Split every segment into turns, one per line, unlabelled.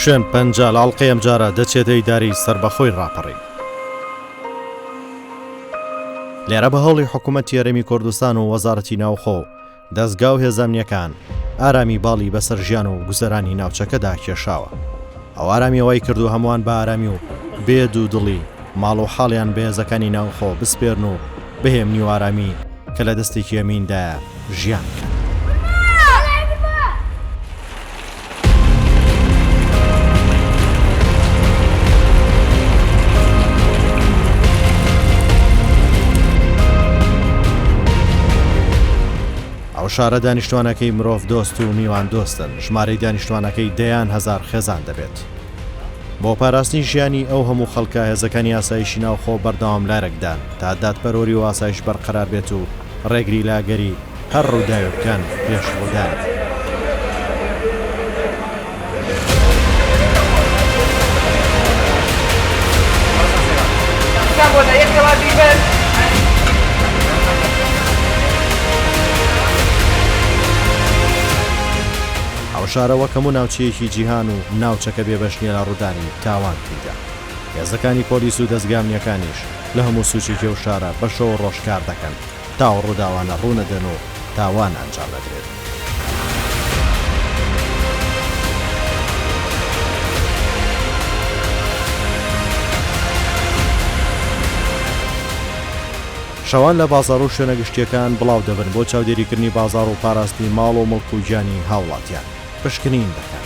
شوێن پەنجە لە ئەڵقەی ئەمجارە دەچێتە ئیدارەی سەربەخۆی ڕاپەڕین. لێرە بە هەوڵی حکوومەتی هەرێمی کوردستان و وەزارەتی ناوخۆ و دەزگا و هێزە ئەمنییەکان ئارامی باڵی بەسەر ژیان و گوزەرانی ناوچەکەدا کێشاوە. ئەو ئارامییە وای کردووە هەمووان بە ئارامی و بێ دوودڵی ماڵ و حاڵیان بە هێزەکانی ناوخۆ بسپێرن و بە هێمنی و ئارامی کە لە دەستێکی ئەمیندایە ژیان بکەن. ئەو شارە دانیشتوانەکەی مرۆڤ دۆست و میوان دۆستن، ژمارەی دانیشتوانەکەی دەیان هەزار خێزان دەبێت. بۆ پاراستنی ژیانی ئەو هەموو خەڵکە هێزەکانی ئاسایشی ناوخۆ بەردەوام لارەکدان تا دادپەروەری و ئاسایش بەرقەرار بێت و ڕێگری لە ئەگەری هەر ڕووداوێ بکەن پێش ڕوودانی. ئەو شارە وەک هەموو ناوچەیەکی جیهان و ناوچەکە بێبەش نییە لە ڕوودانی تاوان تێیدا. هێزەکانی پۆلیس و دەزگا ئەمنییەکانیش لە هەموو سوچێکی ئەو شارە بە شەو و ڕۆژ کار دەکەن تا ئەو ڕووداوانە ڕوونەدەن و تاوان ئەنجام نەدرێت. شەوان لە بازاڕ و شوێنە گشتییەکان بڵاو دەبن بۆ چاودێریکردنی بازاڕ و پاراستنی ماڵ و موڵک و گیانی هاوڵاتیان پشکنین دەکەن.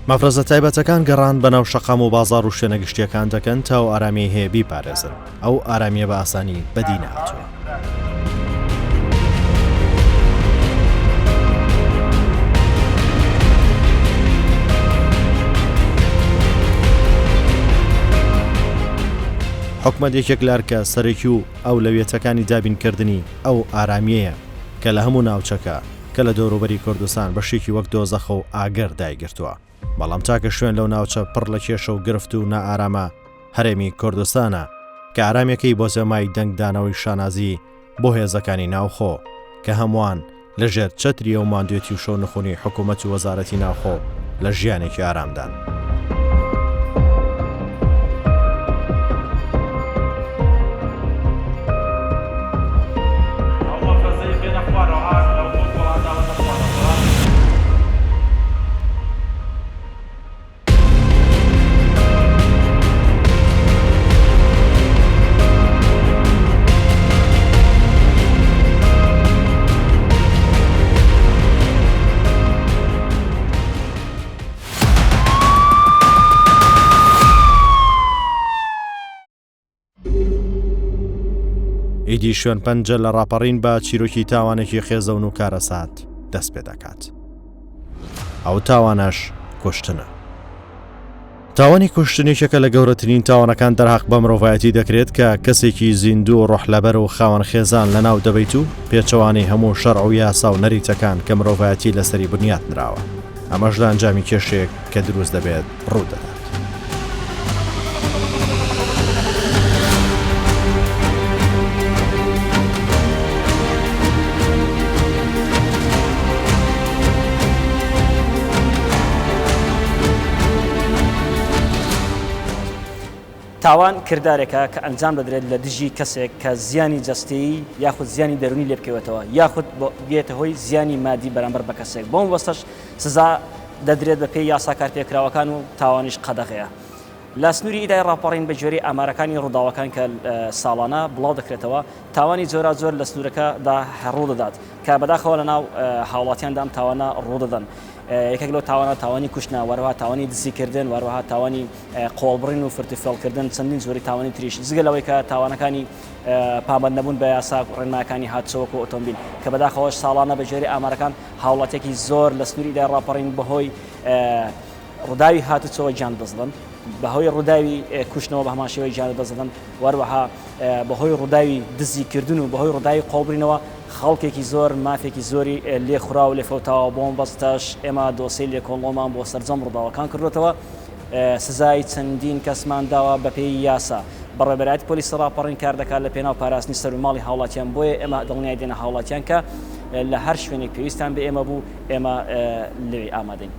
مەفرەزە تایبەتەکان گەڕان بەناو شەقام و بازاڕ و شوێنە گشتییەکان دەکەن تا ئەو ئارامیەی هەیە بیپارێزن، ئەو ئارامیە بە ئاسانی بەدی نەهاتووە. حکومەت یەکێک لە ئەرکە سەرەکی و ئەولەویەتەکانی دابینکردنی ئەو ئارامیەیە کە لە هەموو ناوچەکە کە لە دەوروبەری کوردستان بەشێکی وەک دۆزەخە و ئاگر دایگرتووە، بەڵام تاکە شوێن لەو ناوچە پڕ لە کێشە و گرفت و نائارامە هەرێمی کوردستانە کە ئارامیەکەی بۆتە مای دەنگدانەوەی شانازی بۆ هێزەکانی ناوخۆ کە هەمووان لە ژێر چەتری ئەو ماندوێتی و شەونخونی حکوومەت و وەزارەتی ناوخۆ لە ژیانێکی ئارامدان. ئیدی شوێن پەنجە لە ڕاپەڕین بە چیرۆکی تاوانێکی قێزەون و کارەسات دەست پێ دەکات. ئەو تاوانەش کوشتنە. تاوانی کوشتن یەکێکە لە گەورەترین تاوانەکان دەرهەق بە مرۆڤایەتی دەکرێت کە کەسێکی زیندوو و ڕۆح لەبەر و خاوەن خێزان لەناو دەبەیت و پێچەوانەی هەموو شەرع و یاسا و نەریتەکان کە مرۆڤایەتی لەسەری بنیات نراوە ئەمەش لە ئەنجامی کێشەیەک کە دروست دەبێت ڕوو دەدات.
تاوان کردارێکە کە ئەنجام دەدرێت لە دژی کەسێک کە زیانی جەستەیی یاخود زیانی دەروونی لێ بکەوێتەوە یاخود بێتە هۆی زیانی مادی بەرامبەر بە کەسێک بۆ مەبەستەش سزا دەدرێت بە پێی یاسا کارپێکراوەکان و تاوانیش قەدەغەیە. لە سنووری ئیدای ڕاپەڕین بە گوێرەی ئامارەکانی ڕووداوەکان کە ساڵانە بڵاو دەکرێتەوە تاوانی جۆراوجۆر لە سنوورەکەدا ڕوودەدات کە بەداخەوە لەناو هاوڵاتیاندا ئەم تاوانە ڕوودەدەن. یەکێک لەو تاوانە تاوانی کوشتنە، وەروەها تاوانی دزیکردن، وەروەها تاوانی قۆڵبڕین و فرتوفێڵکردن، چەندین جۆری تاوانی تریش، جگە لەوەی کە تاوانەکانی پابەند نەبوون بە یاسا و ڕێنمایەکانی هاتوچۆ وەکو ئۆتۆمبیل کە بەداخەوەش ساڵانە بە گوێرەی ئامارەکان هاوڵاتیەکی زۆر لە سنووری ئیدارەی ڕاپەڕین بەهۆی ڕووداوی هاتوچۆوە گیان لەدەستدەدەن، بەهۆی ڕووداوی کوشتنەوە بە هەمان شێوەی گیان لەدەستدەدەن، وەروەها بەهۆی ڕووداوی دزیکردن و بەهۆی ڕووداوی قۆڵبرینەوە خەڵکێکی زۆر مافێکی زۆری لێ خوراوە و لێ فەوتاوە، بۆ مەبەستەش ئێمە دۆسیەی لێکۆڵنەوەمان بۆ سەرجەم ڕووداوەکان کردۆتەوە. سزای چەندین کەسمان داوە بەپێی یاسا. بەڕێوەبەرایەتی پۆلیسی ڕاپەڕین کار دەکات لە پێناو پاراستنی سەر و ماڵی هاوڵاتیان، بۆیە ئێمە دڵنیای دێنە هاوڵاتیان کە لە هەر شوێنێک پێویستیان بە ئێمە بوو ئێمە لەوێ ئامادەین.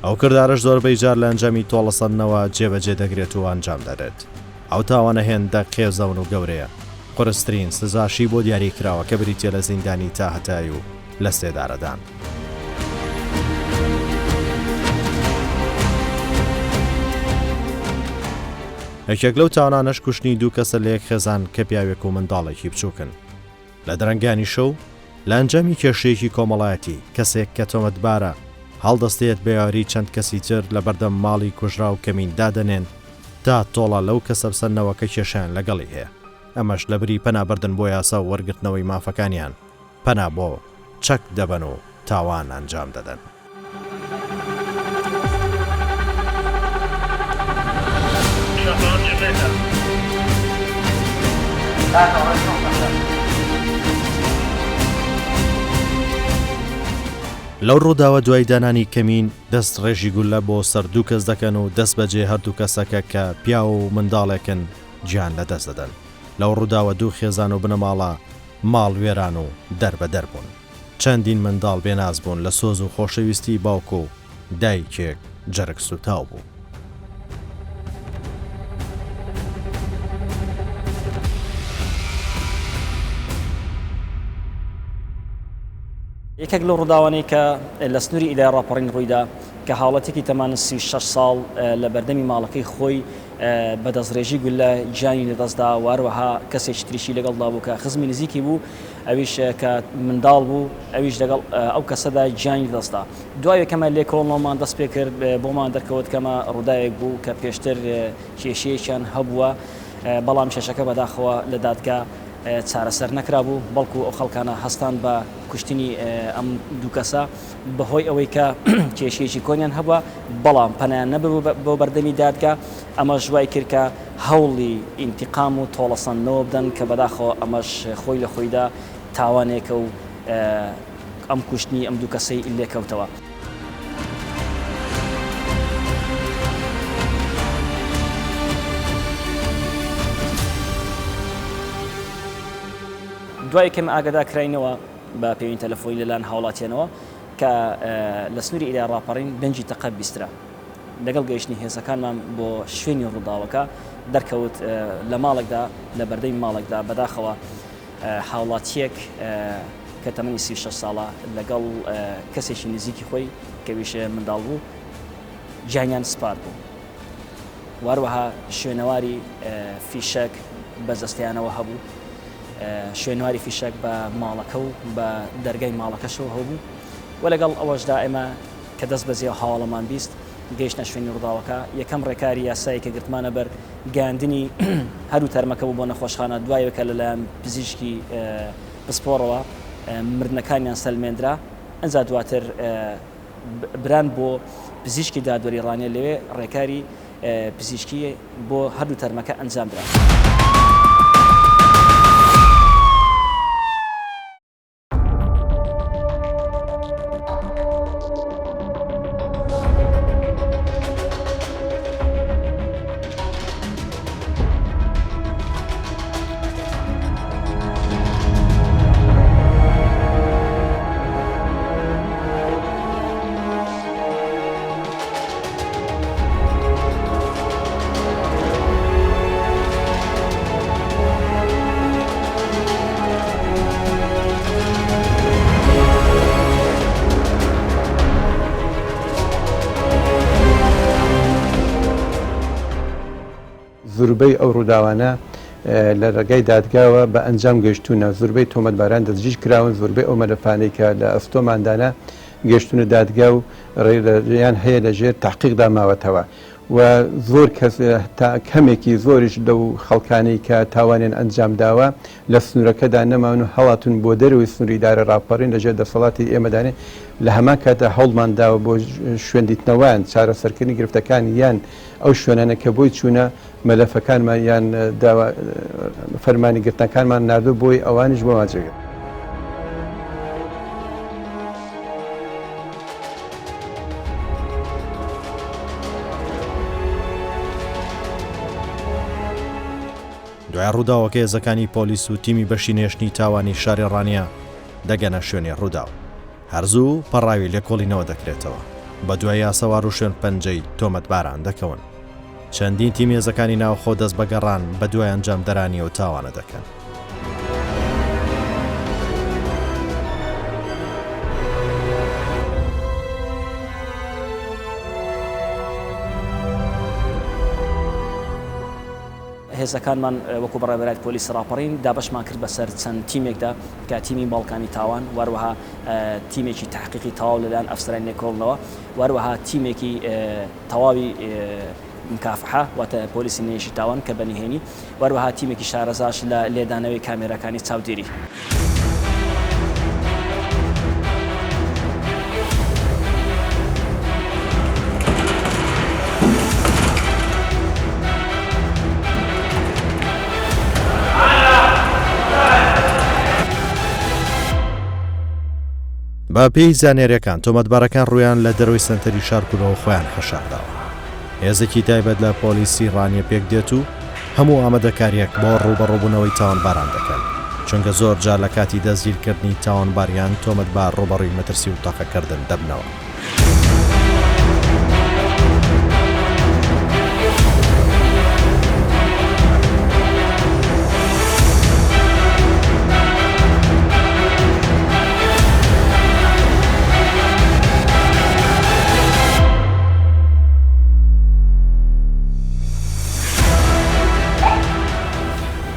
ئەو کردارەش زۆربەی جار لە ئەنجامی تۆڵەسەندنەوە جێبەجێ دەکرێت و ئەنجام دەدرێت. ئەو تاوانە هێندە قێزەون و گەورەیە، قورسترین سزاشی بۆ دیاری کراوە کە بریتیە لە زیندانی تاهەتایی و لەسێدارەدان. یەکێک لەو تاوانانەش کوشتنی دوو کەسە لە یەک خێزان کە پیاوێک و منداڵێکی بچووکن. لە درەنگانی شەو، لە ئەنجامی کێشەیەکی کۆمەڵایەتی، کەسێک کە تۆمەتبارە، هەڵدەستێت بە یاوەری چەند کەسی تر لە بەردەم ماڵی کوژراو کەمین دادەنێن تا تۆڵە لەو کەسە بسەننەوە کە کێشەیان لەگەڵی هەیە، ئەمەش لەبری پەنابردن بۆ یاسا و وەرگرتنەوەی مافەکانیان، پەنا بۆ چەک دەبەن و تاوان ئەنجام دەدەن. لەو ڕووداوە دوای دانانی کەمین دەست ڕێژی گوللە بۆ سەر دوو کەس دەکەن و دەست بەجێ هەردوو کەسەکە کە پیاو و منداڵێکن گیان لەدەست دەدەن. لەو ڕووداوە دوو خێزان و بنەماڵە ماڵ وێران و دەربەدەر بوون. چەندین منداڵ بێناز بوون لە سۆز و خۆشەویستی باوک و دایکێک جەرگ سووتاو بوو.
یەکێک لەو ڕووداوانەی کە لە سنووری ئیدارەی ڕاپەڕین ڕوویدا کە هاوڵاتیەکی تەمەن 36 ساڵ لە بەردەمی ماڵەکەی خۆی بە دەستڕێژی گوللە گیانی لەدەستدا و هەروەها کەسێکی تریشی لەگەڵدا بوو کە خزمی نزیکی بوو ئەویش کە منداڵ بوو ئەویش لەگەڵ ئەو کەسەدا گیانی لەدەستدا. دوای کەمە لێکۆڵنەوەمان دەست پێکرد بۆمان دەرکەوت کەمە ڕووداوێک بوو کە پێشتر کێشەیەکیان هەبووە بەڵام کێشەکە بەداخەوە لە دادگا چارەسەر نەکرابوو بەڵکو ئەو خەڵکانە هەستان بە کوشتنی ئەم دوو کەسە بەهۆی ئەوەی کە کێشەیەکی کۆنیان هەبووە بەڵام پەنایان نەببوو بۆ بەردەمی دادگا، ئەمەش وای کرد کە هەوڵی ئینتیقام و تۆڵەسەندنەوە بدەن کە بەداخەوە ئەمەش خۆی لە خۆیدا تاوانێکە و ئەم کوشتنی ئەم دوو کەسەی لێکەوتەوە. دوای کەمێ ئاگادار کراینەوە بە پەیوەندی تەلەفۆنی لەلایەن هاوڵاتیانەوە کە لە سنووری ئیدارەی ڕاپەڕین دەنگی تەقە بیسترا. لەگەڵ گەیشتنی هێزەکانمان بۆ شوێنی ڕووداوەکە دەرکەوت لە ماڵێکدا لە بەردەمی ماڵێکدا بەداخەوە هاوڵاتییەک کە تەمەنی 36 ساڵە لەگەڵ کەسێکی نزیکی خۆی کە ئەویش منداڵ بوو گیانیان سپارد بوو. واروەها شوێنەواری فیشەک بە جەستەیانەوە هەبوو. شوێنەواری فیشەک بە ماڵەکە و بە دەرگای ماڵەکەشەوە هەبوو و لەگەڵ ئەوەشدا ئێمە کە دەست بەجێ هەواڵەمان 20 گەیشتە شوێنی ڕووداوەکە یەکەم ڕێکاری یاسایی کە گرتمانە بەر گەیاندنی هەردوو تەرمەکە بوو بۆ نەخۆشخانە دوای کە لەلایەن پزیشکی پسپۆڕەوە مردنەکانیان سەلمێندرا ئەنجا دواتر بران بۆ پزیشکی دادوەری ڕانیە لەوێ ڕێکاری پزیشکی بۆ هەردوو تەرمەکە ئەنجامدرا.
زوربەی ئەو ڕووداوانە لە ڕێگای دادگاوە بە ئەنجام گەیشتوونە، زوربەی تۆمەتباران دەستگیر کراون، زۆربەی ئەو مەلەفانەی کە لە ئەستۆماندانە گەیشتوونە دادگا و ڕێیان هەیە لە ژێر تەحقیقدا ماوەتەوە. و زۆر کەس تا کەمێکی زۆریش لەو خەڵکانەی کە تاوانیان ئەنجام داوە لە سنوورەکەدا نەماون و هەڵاتوون بۆ دەرەوەی سنووری ئیدارەی ڕاپەڕین لە ژێر دەسەڵاتی ئێمەدانێ لە هەمان کاتدا هەوڵمان داوە بۆ شوێندیتنەوەیان چارەسەرکردنی گرفتەکان یان ئەو شوێنانە کە بۆی چوونە مەلەفەکانمان یان داوا فەرمانی گرتنەکانمان ناردوو بۆی ئەوانیش بۆمان جێگە.
دوای ڕووداوەکە هێزەکانی پۆلیس و تیمی بەشی نێشتنی تاوانی شاری ڕانیە دەگەنە شوێنی ڕووداو. هەر زوو پەڕاوی لێکۆڵینەوە دەکرێتەوە. بەدوای یاسەوار و شوێن پەنجەی تۆمەتباران دەکەون. چەندین تیم هێزەکانی ناوخۆ دەست بە گەڕان بەدوای ئەنجامدەرانی ئەو تاوانە دەکەن.
هێزەکانمان وەکو بەڕێوەبەرایەتی پۆلیسی ڕاپەڕین دابەشمان کرد بەسەر چەند تیمێکدا کە تیمی باڵکانی تاوان و هەروەها تیمێکی تەحقیقی تەواو لەلایەن ئەفسەرانی لێکۆڵنەوە و هەروەها تیمێکی تەواوی مکافحە واتە پۆلیسی نەهێشتی تاوان کە بە نهێنی و هەروەها تیمێکی شارەزاش لە لێدانەوەی کامێراکانی چاودێری.
بە پێی زانیارییەکان، تۆمەتبارەکان ڕوویان لە دەرەوەی سەنتەری شار کردووە و خۆیان حەشارداوە. هێزێکی تایبەت لە پۆلیسی ڕانیە پێکدێت و هەموو ئامادەکارییەک بۆ ڕووبەڕووبوونەوەی تاوانباران دەکەن، چونکە زۆر جار لە کاتی دەستگیرکردنی تاوانبار یان تۆمەتبار ڕووبەڕووی مەترسی و تەقەکردن دەبنەوە.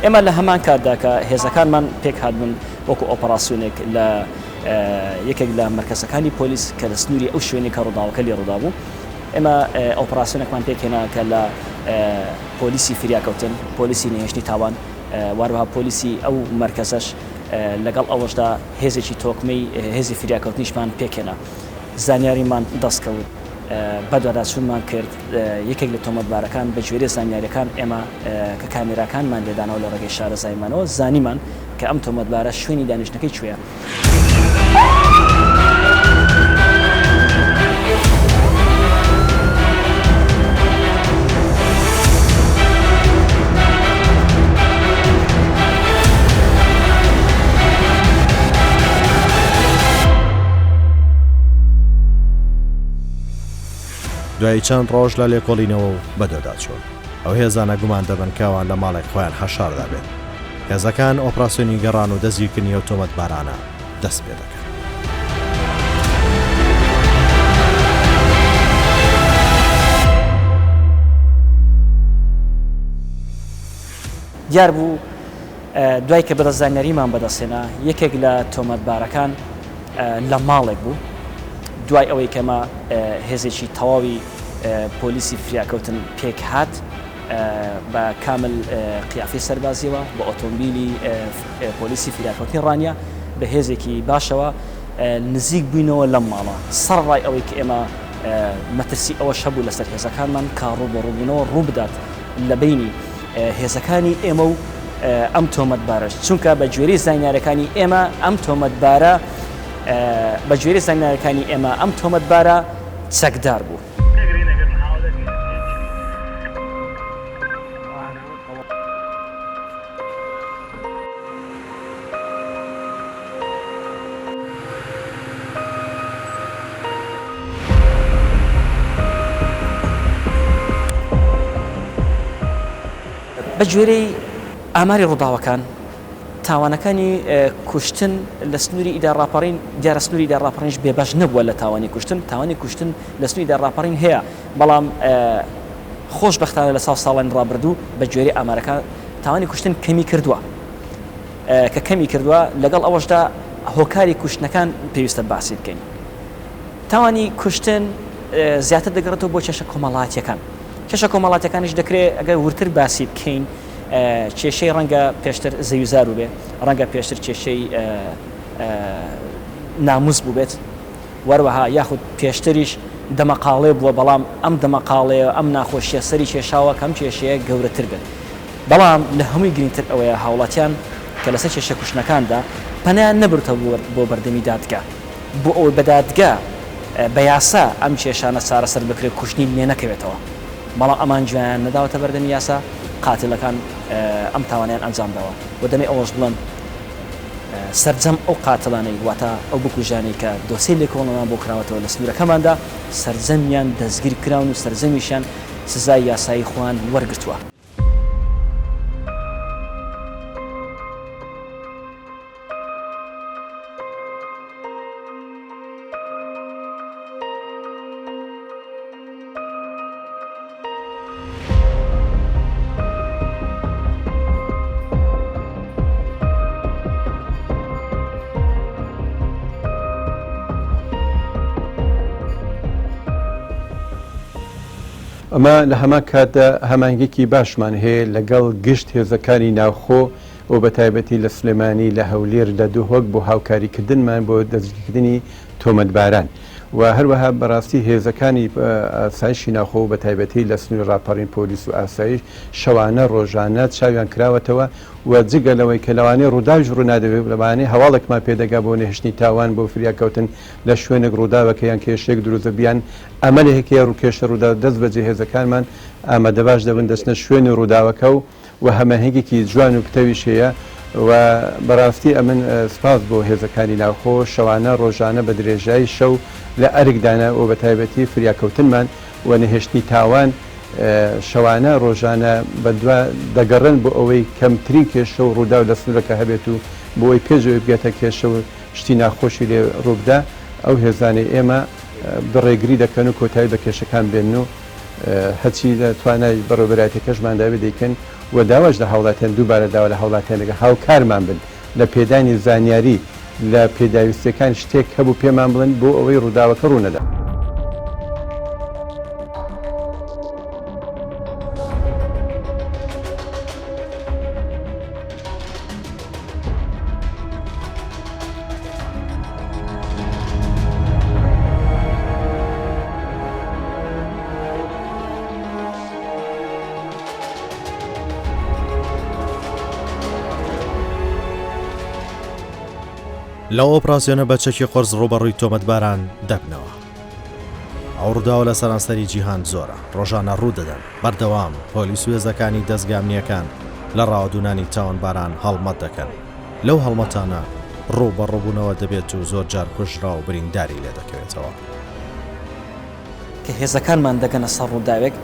ئێمە لە هەمان کاتدا کە هێزەکانمان پێکهاتبوون وەکو ئۆپەراسیۆنێک لە یەکێک لە مەرکەزەکانی پۆلیس کە لە سنووری ئەو شوێنەی کە ڕووداوەکە لێ ڕوودابوو ئێمە ئۆپەراسیۆنێکمان پێکهێنا کە لە پۆلیسی فریاکەوتن، پۆلیسی نەهێشتنی تاوان واروەها پۆلیسی ئەو مەرکەزەش لەگەڵ ئەوەشدا هێزێکی تۆکمەی هێزی فریاکەوتنیشمان پێکهێنا. زانیاریمان دەستکەوت، بەدواداچوونمان کرد، یەکێک لە تۆمەتبارەکان بە گوێرەی زانیارییەکان ئێمە کە کامێراکانمان لێدانەوە لە ڕێگەی شارەزاییمانەوە زانیمان کە ئەم تۆمەتبارە شوێنی دانیشتنەکەی کوێیە.
دوای چەند ڕۆژ لە لێکۆڵینەوە و بەدواداچوون، ئەو هێزانە گومان دەبەن کە ئەوان لە ماڵێک خۆیان حەشاردابێت. هێزەکان ئۆپراسیۆنی گەڕان و دەستگیرکردنی ئەو تۆمەتبارانە دەست پێدەکەن.
دیار بوو دوای کە بەدەست زانیاریمان بەدەستهێنا یەکێک لە تۆمەتبارەکان لە ماڵێک بوو دوای ئەوەی کەمە هێزێکی تەواوی پۆلیسی فریاکەوتن پێکهات بە کامل قیافەی سەربازیەوە بە ئۆتۆمبیلی پۆلیسی فریاکەوتنی ڕانیە بە هێزێکی باشەوە نزیک بووینەوە لەم ماڵە سەرڕای ئەوەی کە ئێمە مەترسی ئەوەش هەبوو لەسەر هێزەکانمان کە ڕووبەڕووبوونەوە ڕووبدات لە بەینی هێزەکانی ئێمە و ئەم تۆمەتبارەش چونکە بە گوێرەی زانیارەکانی ئێمە ئەم تۆمەتبارە بە گوێرەی زانیارەکانی ئێمە ئەم تۆمەتبارە چەکدار بوو. بە گوێرەی ئاماری ڕووداوەکان، تاوانەکانی کوشتن لە سنووری ئیدار ڕاپەڕین، دیارە سنووری ئیدار ڕاپەڕینیش بێبەش نەبووە لە تاوانی کوشتن، تاوانی کوشتن لە سنووری ئیدار ڕاپەڕین هەیە، بەڵام خۆشبەختانە لە ساڵ ساڵانی ڕابردوو بە گوێرەی ئامارەکان تاوانی کوشتن کەمی کردووە. کە کەمی کردووە، لەگەڵ ئەوەشدا هۆکاری کوشتنەکان پێویستە باسی بکەین. تاوانی کوشتن زیاتر دەگەڕێتەوە بۆ کێشە کۆمەڵایەتییەکان. کێشە کۆمەڵاتیەکانیش دەکرێ ئەگەر وردتر باسی بکەین کێشەی ڕەنگە پێشتر زەویوزار بووبێ، ڕەنگە پێشتر کێشەی ناموس بووبێت، وەروەها یاخود پێشتریش دەمەقاڵێ بووە، بەڵام ئەم دەمەقاڵێ ئەم ناخۆشیە سەری کێشاوە کە ئەم کێشەیە گەورەتر بێت. بەڵام لە هەمووی گرنگتر ئەوەیە هاوڵاتیان کە لەسەر کێشە کوشتنەکاندا پەنایان نەبردووە بۆ بەردەمی دادگا بۆ ئەوەی بە دادگا بە یاسا ئەم کێشانە چارەسەر بکرێت کوشتنی لێ نەکەوێتەوە بەڵام ئەمان گوێیان نەداوەتە بەردەمی یاسا قاتیلەکان ئەم تاوانەیان ئەنجام داوە و دەمێ ئەوەش بڵێم سەرجەم ئەو قاتڵانەی واتە ئەو بکوژانەی کە دۆسێی لێکۆڵنەوەیان بۆ کراوەتەوە لە سنوورەکەماندا سەرجەمیان دەستگیر کراون و سەرجەمیشیان سزای یاسایی خۆیان وەرگرتووە.
ئەمە لە هەمان کاتدا هەماهەنگیەکی باشمان هەیە لەگەڵ گشت هێزەکانی ناوخۆ و بە تایبەتی لە سلێمانی، لە هەولێر، لە دهۆک بۆ هاوکاریکردنمان بۆ دەستگیرکردنی تۆمەتباران و هەروەها بەڕاستی هێزەکانی ئاسایشی ناوخۆ و بە تایبەتی لە سنووری ڕاپەڕین پۆلیس و ئاسایش شەوانە ڕۆژانە چاویان کراوەتەوە و جگە لەوەی کە لەوانەیە ڕووداویش ڕوونادەوێت لەوانەیە هەواڵێکمان پێدەگا بۆ نەهێشتنی تاوان بۆ فریاکەوتن لە شوێنێک ڕووداوەکە یان کێشەیەک دروست ببێت یان ئەمەلێک هەیە ڕووکێشە ڕوودا دەست بەجێ هێزەکانمان ئامادەباش دەبن دەچنە شوێنی ڕووداوەکە و و هەماهەنگێکی جوان و پتەویش هەیە و بەڕاستی ئەمن سپاس بۆ هێزەکانی ناوخۆ شەوانە ڕۆژانە بە درێژایی شەو لە ئەرکدانە و بە تایبەتی فریاکەوتنمان و نەهێشتنی تاوان شەوانە ڕۆژانە بەدوا دەگەڕێن بۆ ئەوەی کەمترین کێشە و ڕووداو لە سنوورەکە هەبێت و بۆ ئەوەی پێش ئەوەی بگاتە کێشە و شتی ناخۆشی لێ ڕووبدا ئەو هێزانەی ئێمە بڕێگری دەکەن و کۆتایی بە کێشەکان بێنن و هەرچی لە توانای بەڕێوەبەرایەتیەکەشماندا بێت دەیکەن و داواش لە هاوڵاتیان دووبارە داوا لە هاوڵاتیان دەکەن هاوکارمان بن لە پێدانی زانیاری لە پێداویستیەکان شتێک هەبوو پێمان بڵێن بۆ ئەوەی ڕووداوەکە ڕوونەدا.
لەو ئۆپراسیۆنە بە چەکی قورس ڕووبەڕووی تۆمەتباران دەبنەوە. ئەو ڕووداوە لە سەرانسەری جیهان زۆرە، ڕۆژانە ڕوو دەدەن، بەردەوام پۆلیس و هێزەکانی دەزگا ئەمنییەکان لە ڕاوەدوونانی تاوانباران هەڵمەت دەکەن، لەو هەڵمەتانە ڕووبەڕووبوونەوە دەبێت و زۆرجار کوژراو و برینداری لێدەکەوێتەوە.
کە هێزەکانمان دەگەنە سەر ڕووداوێک،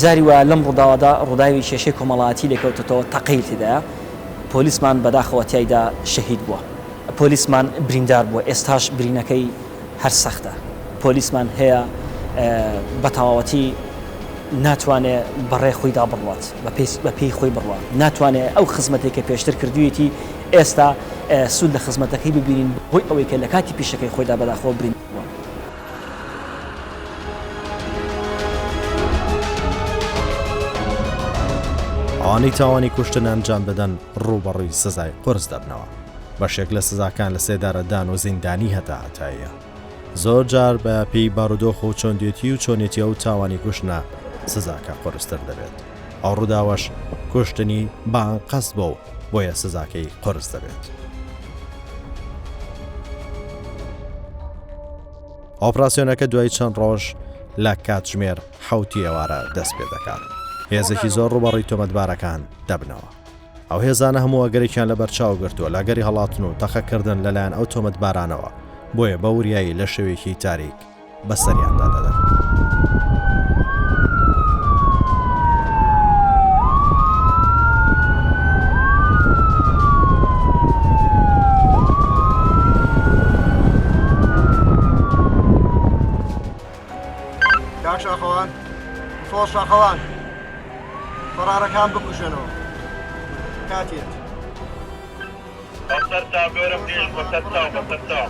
جاری وایە لەم ڕووداوەدا ڕووداوی کێشەی کۆمەڵایەتی لێکەوتۆتەوە، تەقەی تێدایە، پۆلیسمان بەداخەوە تیایدا شەهید بووە، پۆلیسمان بریندار بووە، ئێستاش برینەکەی هەر سەختە، پۆلیسمان هەیە بە تەواوەتی ناتوانێ بەڕێ خۆیدا بڕوات، بە پێی خۆی بڕوات، ناتوانێ ئەو خزمەتەی کە پێشتر کردوویەتی ئێستا سوود لە خزمەتەکەی ببینین بەهۆی ئەوەی کە لە کاتی پیشەکەی خۆیدا بەداخەوە بریندار بووە.
ئەوانەی تاوانی کوشتن ئەنجام دەدەن ڕووبەڕووی سزای قورس دەبنەوە، بەشێک لە سزاکان لە سێدارەدان و زیندانی هەتاهەتاییە. زۆر جار بە پێی بارودۆخ و چۆندێتی و چۆنێتی ئەو تاوانی کوشتنە سزاکە قورستر دەبێت. ئەو ڕووداوەش کوشتنی بە ئەنقەست بووە و بۆیە سزاکەی قورس دەبێت. ئۆپراسیۆنەکە دوای چەند ڕۆژ لە کاتژمێر حەوتی ئێوارە دەست پێ دەکات. هێزێکی زۆر ڕووبەڕووی تۆمەتبارەکان دەبنەوە. ئەو هێزانە هەموو ئەگەرێکیان لەبەرچاو گرتووە لە ئەگەری هەڵاتن و تەقەکردن لەلایەن ئەو تۆمەتبارانەوە، بۆیە بە وریایی لە شەوێکی تاریک بەسەریاندا دەدەن.
کاک شاخەوان فۆ شاخەوان فەرارەکان بکوژێنەوە کاتێت.
بەسەر چاو گەورەم گەیشت بەسەر چاو بەسەر چاو.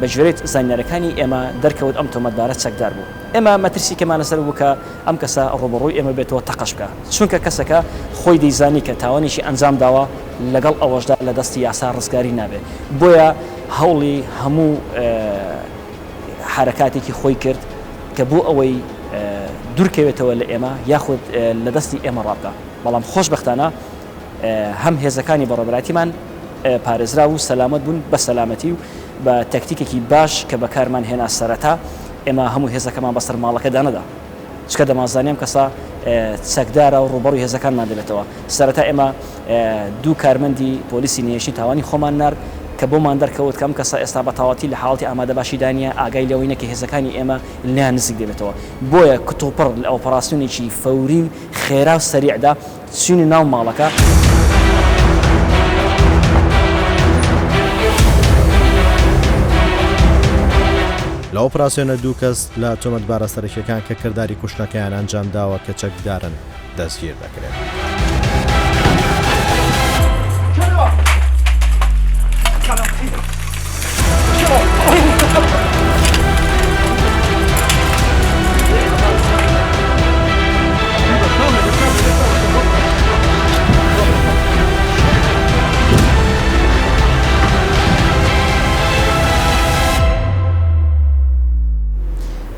بە گوێرەی زانیارەکانی ئێمە دەرکەوت ئەم تۆمەتبارە چەکدار بوو. ئێمە مەترسی کەمان لەسەر بوو کە ئەم کەسە ڕووبەڕووی ئێمە بێتەوە تەقەش بکا، چونکە کەسەکە خۆی دەیزانی کە تاوانێکی ئەنجام داوە، لەگەڵ ئەوەشدا لە دەستی یاسا ڕزگاری نابێ، بۆیە هەوڵی هەموو حەرەکاتێکی خۆی کرد کە بۆ ئەوەی دوورکەوێتەوە لە ئێمە یاخود لە دەستی ئێمە ڕابکا، بەڵام خۆشبەختانە هەم هێزەکانی بەڕێوەبەرایەتیمان پارێزراو و سەلامەت بوون بە سەلامەتی و بە تەکتیکێکی باش کە بەکارمان هێنا سەرەتا ئێمە هەموو هێزەکەمان بەسەر ماڵەکەدا نەدا چونکە دەمانزانی ئەم کەسە چەکدارە و ڕووبەڕووی هێزەکانمان دەبێتەوە سەرەتا ئێمە دوو کارمەندی پۆلیسی نهێشتی تاوانی خۆمان نارد کە بۆمان دەرکەوت کە ئەم کەسە ئێستا بە تەواوەتی لە حاڵەتی ئامادەباشیدا نییە ئاگای لەوەی نییە کە هێزەکانی ئێمە لێیان نزیک دەبێتەوە بۆیە کتوپڕ لە ئۆپەراسیۆنێکی فەوری و خێرا و سەریعدا چوینە ناو ماڵەکە.
لە ئۆپراسیۆنە دوو کەس لە تۆمەتبارە سەرەکیەکان کە کرداری کوشتنەکەیان ئەنجامداوە کە چەکدارن دەستگیر دەکرێن.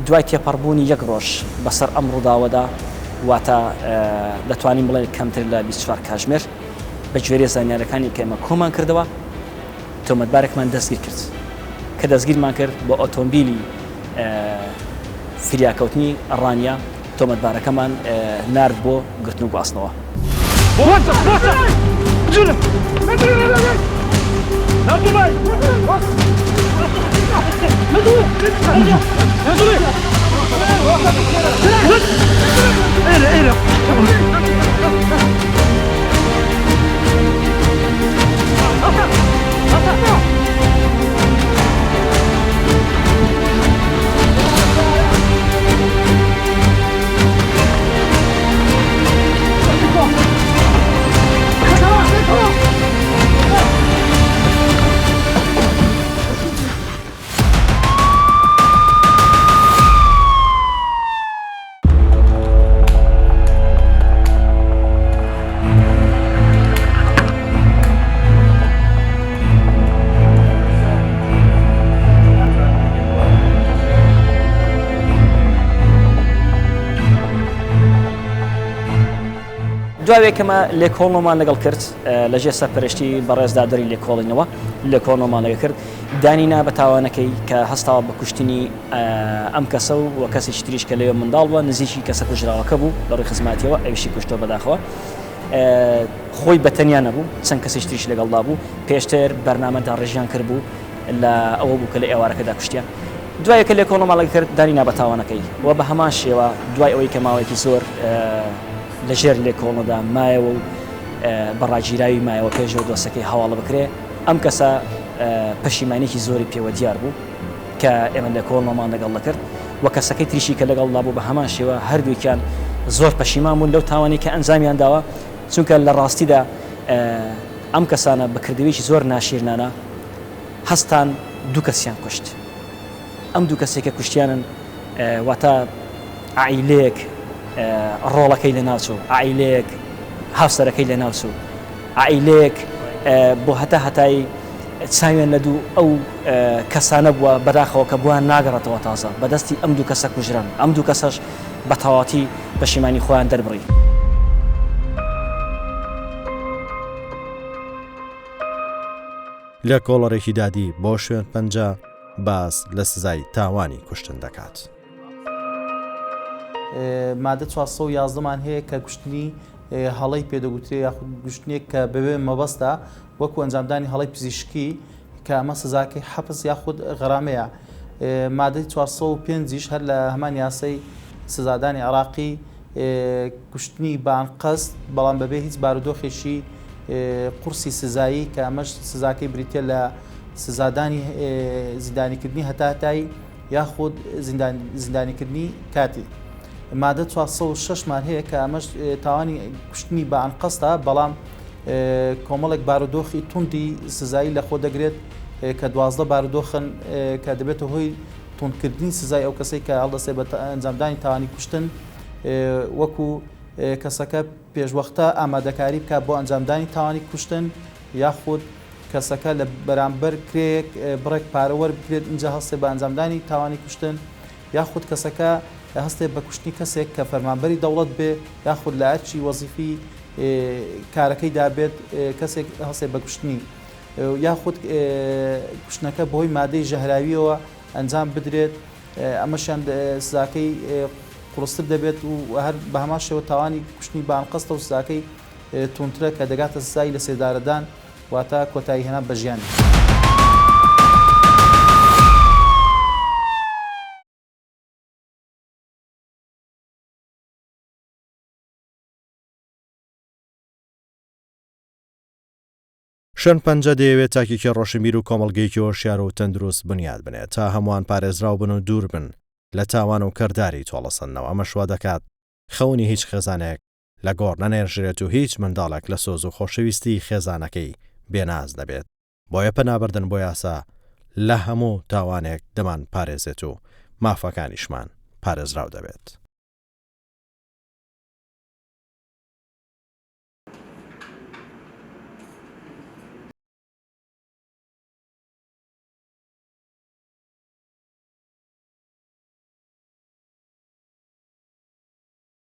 دوای تێپەڕبوونی یەک ڕۆژ بەسەر ئەم ڕووداوەدا واتە دەتوانین بڵێن کەمتر لە 24 کاژمێر بە گوێرەی زانیارەکانی کە ئێمە کۆمان کردەوە تۆمەتبارێکمان دەستگیر کرد کە دەستگیرمان کرد بە ئۆتۆمبیلی فریاکەوتنی ڕانیە تۆمەتبارەکەمان نارد بۆ گرتن و گواستنەوە. دوای کەمە لێکۆڵنەوەمان لەگەڵ کرد لەژێر سەرپەرشتی بەڕێز دادوەری لێکۆڵینەوە لێکۆڵنەوەمان لەگەڵ کرد دانی نا بە تاوانەکەی کە هەستاوە بە کوشتنی ئەم کەسە و وە کەسێکی تریش کە لەوێ منداڵ بووە نزیکی کەسە کوژراوەکە بوو لە ڕووی خزماتیەوە ئەویشی کوشتووە بەداخەوە خۆی بە تەنیا نەبوو چەند کەسێکی تریش لەگەڵدا بوو پێشتر بەرنامە داڕێژیان کردبوو لە ئەوە بوو کە لە ئێوارەکەدا کوشتیان دوای کە لێکۆڵەوەمان لەگەڵ کرد دانی نا بە تاوانەکەی و بە هەمان شێوە دوای ئەوەی کە ماوەیەکی زۆر لەژێر لێکۆڵنەدا مایەوە و بە ڕاگیراوی مایەوە پێش دۆسەکەی هەواڵە بکرێ ئەم کەسە پەشیمانیەکی زۆری پێوە دیار بوو کە ئێمە لێکۆڵنەوەمان لەگەڵ دەکرد و کەسەکەی تریشی کە لەگەڵدا بوو بە هەمان شێوە هەردووکیان زۆر پەشیمان بوون لەو تاوانەی کە ئەنجامیان داوە چونکە لە ڕاستیدا ئەم کەسانە بە کردەوەیەکی زۆر ناشیرنانە هەستان دوو کەسیان کوشت ئەم دوو کەسێک کە کوشتیانن واتە عائیلەیەک ڕۆڵەکەی لەناوچوو، عائیلەیەک هاوسەرەکەی لەناوچوو، عائیلەیەک بۆ هەتا هەتایی چاویان لە دوو ئەو کەسانە بووە بەداخەوە کە بۆیان ناگەڕێتەوە تازە بەدەستی ئەم دوو کەسە کوژران، ئەم دوو کەسەش بە تەواوەتی پەشیمانی خۆیان دەربڕی.
لێکۆڵەرێکی دادی بۆ شوێن پەنجە باس لە سزای تاوانی کوشتن دەکات.
مادە 411 مان هەیە کە کوشتنی هەڵەی پێدەگوترێ یاخود کوشتنێک کە بەبێ مەبەستە وەکو ئەنجامدانی هەڵەی پزیشکی کە ئەمە سزاکەی حەپس یاخود غەرامەیە. مادەی 405 یش هەر لە هەمان یاسای سزادانی عێراقی کوشتنی بە ئەنقەست بەڵام بەبێ هیچ بارودۆخێکی قورسی سزایی کە ئەمەش سزاکەی بریتیە لە سزادانی زیندانیکردنی هەتاهەتایی یاخود زیندانیکردنی کاتی. مادە 406 مان هەیە کە ئەمەش تاوانی کوشتنی بە ئەنقەستە بەڵام کۆمەڵێک بارودۆخی توندی سزایی لەخۆ دەگرێت. کە 12 بارودۆخن کە دەبێتە هۆی توندکردنی سزای ئەو کەسەی کە هەڵدەستێت بە ئەنجامدانی تاوانی کوشتن وەکو کەسەکە پێشوەختە ئامادەکاری بکات بۆ ئەنجامدانی تاوانی کوشتن یاخود کەسەکە لە بەرامبەر کرێیەک بڕێک پارە وەربگرێت ئینجا هەستێ بە ئەنجامدانی تاوانی کوشتن یاخود کەسەکە هەستێ بە کوشتنی کەسێک کە فەرمانبەری دەوڵەت بێ یاخود لە ئەرکی وەزیفی کارەکەیدا بێت کەسێک هەستێ بە کوشتنی یاخود کوشتنەکە بەهۆی مادەی ژەهراویەوە ئەنجام بدرێت ئەمەشیان سزاکەی قوڕستر دەبێت و هەر بە هەمان شێوە تاوانی کوشتنی بە ئەنقەستە و سزاکەی توندترە کە دەگاتە سزای لەسێدارەدان واتە کۆتایی هێنان بە ژیانی.
شوێن پەنجە دەیەوێت تاکێکی ڕۆشنبیر و کۆمەڵگەیەکی هۆشیار و تەندروست بنیات بنێت تا هەمووان پارێزراو بن و دوور بن لە تاوان و کرداری تۆڵەسەندنەوە، ئەمەش وا دەکات خەونی هیچ خێزانێک لە گۆڕ نەنێژرێت و هیچ منداڵێک لە سۆز و خۆشەویستیی خێزانەکەی بێناز نەبێت، بۆیە پەنابردن بۆ یاسا لە هەموو تاوانێک دەمانپارێزێت و مافەکانیشمان پارێزراو دەبێت.